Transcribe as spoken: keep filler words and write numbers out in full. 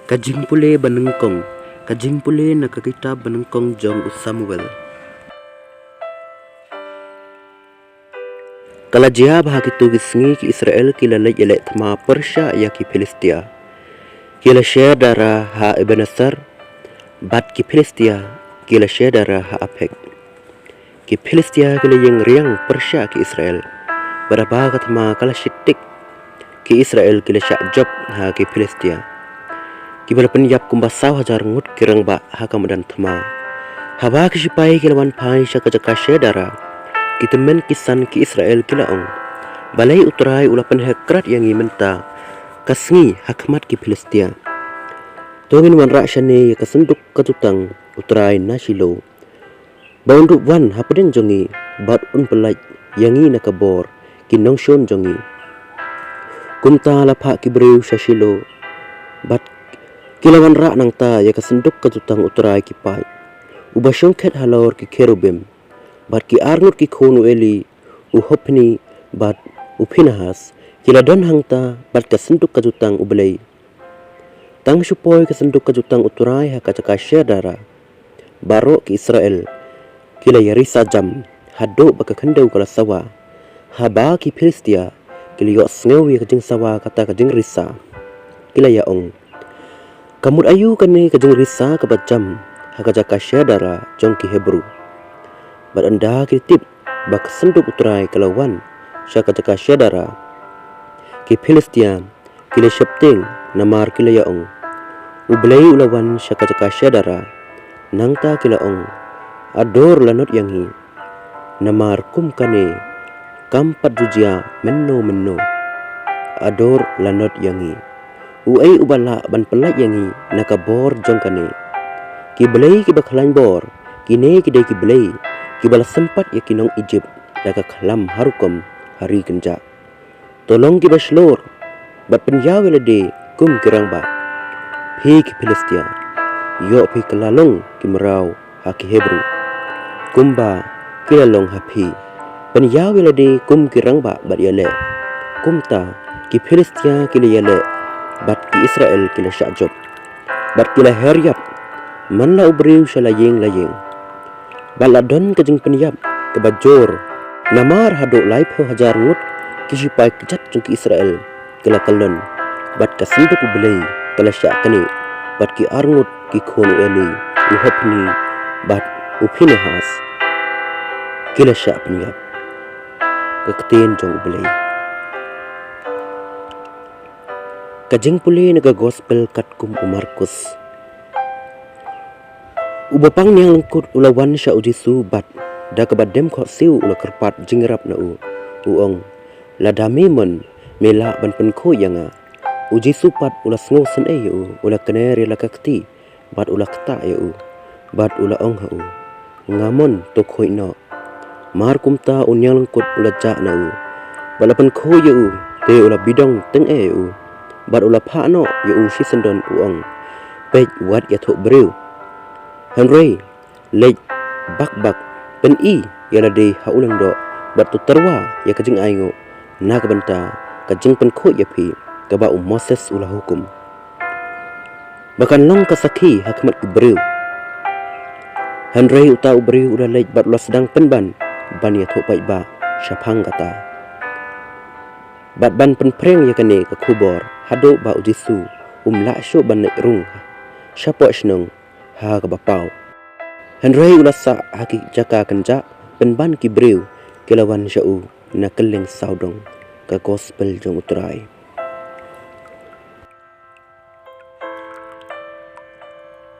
Ka jingpule banyngkong. Ka jingpule na ka kitab banyngkong jong u Samuel. Ka la jia ba ha kito ki sngi ki Israel ki la leit ïaleh thma pyrshah ïa ki Philistia. Ki la sher dara ha Ebeneser, bad ki Philistia ki la sher dara ha Aphek. Ki Philistia ki la ïeng riang pyrshah ki Israel. Bad haba ka thma ka la shit tik, ki Israel ki la shah jop ha ki Philistia. Ki ba la pynïap kumba saw hajar ngut ki rangbah ha ka madan thma. Haba ki shipai ki la wan phai sha ka jaka sher dara, ki tymmen ki san ki Israel ki la ong, balei U Trai u la pynheh krat ïa ngi mynta ka sngi ha khmat ki Philistia? To ngin wanrah shane ïa ka synduk ka jutang U Trai na Shilo, ba un dup wan hapdeng jong ngi, bad un pyllait ïa ngi na ka bor ki nongshun jong ngi. Kumta la phah ki briew sha Shilo, bad ki la wanrah nangta ïa ka synduk ka jutang U Trai ki paid, uba shongkhet halor ki kherubim. Bad ki arngut ki khun u Eli, u Hophni bad u Phinehas, ki la don hangta bad ka synduk ka jutang U Blei. Tang shu poi ka synduk ka jutang U Trai ha ka jaka sher dara, baroh ki Israel ki la ïarisa jam haduh ba ka khyndew ka la sawa. Haba ki Philistia ki la ïohsngew ïa ka jingsawa kata ka jingrisa, ki la ïa ong, ka mut aïu kane ka jingrisa kaba jam ha ka jaka sher dara jong ki Hebru? Bad ynda ki tip ba ka synduk U Trai ka la wan sha ka jaka sher dara, ki Philistia ki la sheptieng, namar ki la ïa ong, U Blei u la wan sha ka jaka sher dara. Nangta ki la ong, a dur la nud ïa ngi, namar kum kane kam pat ju jia mynno mynno. A dur la nud ïa ngi. Uei uba lah ban pyllait ïa ngi na ka bor jong kane? Ki blei kiba khlaiñ bor, kine ki dei ki blei kiba la sympat ïa ki nong Ijipt da ka khlam ha rukom ha ri kynjah. To long kiba shlur, bad pynïaw ïa lade kum ki rangbah. Phi ki Philistia, ïoh phi kylla long ki mraw ha ki Hebru, kumba ki la long ha phi. Pynïaw ïa lade kum ki rangbah bad ïaleh. Kumta ki Philistia ki la ïaleh, bad ki Israel ki la shah jop, bad ki la her ïap, man la u briew sha la ïing la ïing. Bad la don ka jingpynïap kaba jur, namar haduh laiphew hajar ngut ki shipai kjat jong ki Israel ki la kyllon, bad ka synduk U Blei ka la shah knieh, bad ki arngut ki khun u Eli, u Hophni bad u Phinehas, ki la shah pynïap. Ka ktien jong U Blei. Ka jingpule na ka Gospel katkum u Markus. U bapang niang lyngkut u la wan sha u Jisu bad da kaba dem khohsiew u la kyrpad jingïarap na u, u ong, lada me mon, me lah ban pynkhuid ïa nga. U Jisu pat u la sngewsynei ïa u, u la kner ïa la ka kti, bad u la ktah ïa u, bad u la ong ha u, nga mon, to khuid noh. Mar kumta u niang lyngkut u la jah na u, bad la pynkhuid ïa u, te u la bidong tyngeh ïa u, bad u la phah noh ïa u shisyndon, u ong, peit, wat ïathuh briew, hynrei leit bak bak, pyni ïa lade ha u lyngdoh, bad to tyrwa ïa ka jingainguh na ka bynta ka jingpynkhuid ïa phi, kaba u Moses u la hukum, ba kan long ka sakhi ha khmat ki briew. Hynrei uta u briew u la leit bad u la sdang pynban ban ïathuh paidbah shaphang kata, bad ban pynphriang ïa kane ka khubor, haduh ba u Jisu um lah shuh ban leit rung shapoh shnong ha kaba paw. Hynrei u la sah ha ki jaka kynjah, pynban ki briew ki la wan sha u na kylleng sawdong. Ka Gospel jong U Trai.